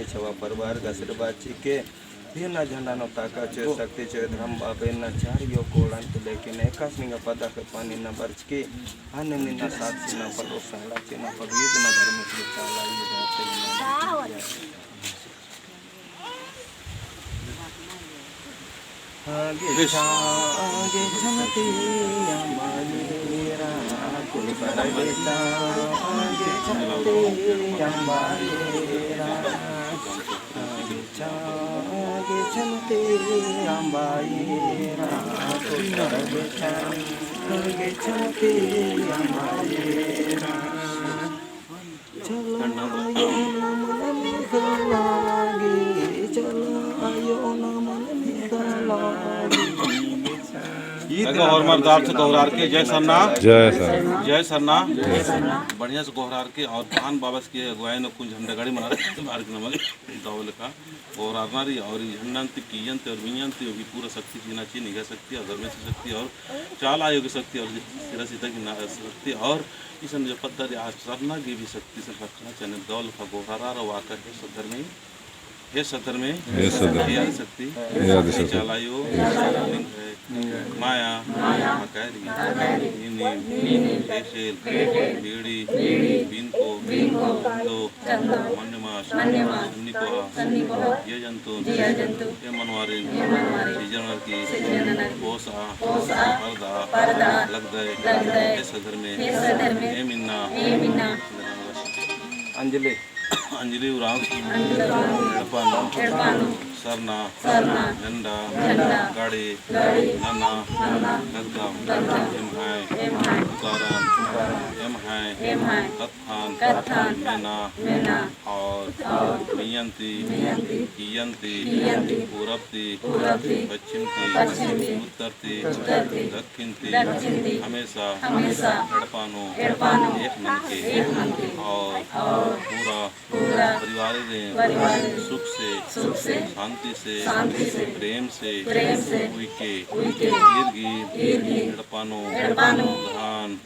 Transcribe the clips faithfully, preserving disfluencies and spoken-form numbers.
छवा परिवार गा आशीर्वाद चिके, इन्ना झंडा नू ताकत चिओ, शक्ति चिओ, धर्म बाबे इन्ना चारियो कोड़न तो लेकिन एकासे निंगा पद्दा के पानी ना बरचकी, अन्ने इन्ना साक्षी ना परो, साला चिना परो, ईद ना धर्म के चाला, ईद ना आगे छा, आगे छनती अम्बा येरा, कुल पर बेटा, आगे छनती अम्बा येरा। आगे छा, आगे छनती अम्बा येरा, कुल पर बेटा, आगे छनती अम्बा येरा। चला आयो नमन निकलागी, चला आयो नमन निकलागी। अगर और मर्दार से गोहरार के जय सरना। जय सरना। जय सरना। जय सरना। बढ़िया से गोहरार के और पान बाबस के अगुवाई न कुन झंडा गाड़ी मना बाहर के नमन दौल का। और अरनारी और ई झंडा ती, कियन ती और मियन ती, अभी पूरा शक्ति की ना चीज, निगाह शक्ति और धर्मेश की शक्ति और चाला आयो की शक्ति और सिरा सीता की ना शक्ति और इसन जो पद्दा री आस सरना गी भी शक्ति से रखना चाहिए। दौल का गोहरारा रो आकर हे सद्धर्मे, हे सद्धर्मे, हे सद्धर्मे। हे आदिशक्ति, हे आदिशक्ति। चाला आयो, हे चाला आयो। माया, माया। अकायरी, इनी, इनी। एशेल, एशेल। बीड़ी, बीड़ी। बिनको, बिनको। दो। चंदो, मन्नेमास, मन्नेमास, सन्नी कोहा, सन्नी कोहा, जिया जंतु, जिया जंतु, ए मनवारिन, ए मनवारिन, सिजनर की, सिजनर की, पोसा, पोसा, परदा, परदा, लगदय, लगदय, हे सद्धर्मे, हे सद्धर्मे, एम इन्ना, एम इन्ना। अंजलि, अंजलि उराँव, अंजलि उराँव, एड़पा नू, एड़पा नू, सरना, सरना, झंडा, झंडा, गाड़े, गाड़े, नना, नना, लगदम, लगदम, एम्है, एम्है, पुकारन, पुकारन, एम्है, एम्है, कत्थन, कत्थन, मेना, मेना, और, और, मियन ती, मियन ती, कियन ती, कियन ती, पूरब ती, पूरब ती, पश्चिम ती, पश्चिम ती, उत्तर ती, उत्तर ती, दक्षिण ती, दक्षिण ती, हमेशा, हमेशा, एड़पा नू, एड़पा नू, एक ननके, एक ननके, और, और, पूरा, पूरा, परिवार रे, परिवार रे, सुख से, सुख से, शांति से, शांति से, प्रेम से, प्रेम से, उइके, उइके, ईर गी, ईर गी, एड़पा नू, एड़पा नू, धन,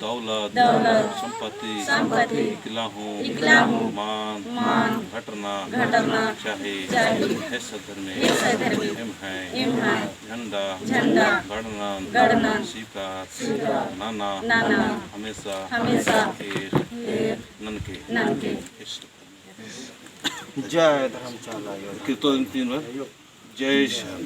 दौलत, दौलत, संपत्ति, संपत्ति, इकला हूँ, इकला हूँ, मान, मान, घटना, घटना, चाहे, चाहे, हे सद्धर्मे, हे सद्धर्मे, एम्है, एम्है, झंडा, झंडा, गड़नन, गड़नन, स्वीकार, स्वीकार, नना, नना, हमेशा, हमेशा, एर, एर, ननके, ननके। जय धर्म चाला आयो। कीर्तन तीन बार। जय सरना।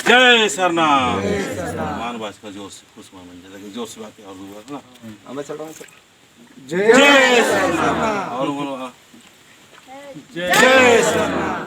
जय सरना। जय सरना। मान बाज का जोर से, खुश मान मंजे लगे, जोर से बात और दो बार ना। हमें चढ़ाओ सर। जय सरना। और बोलो, हाँ। जय सरना।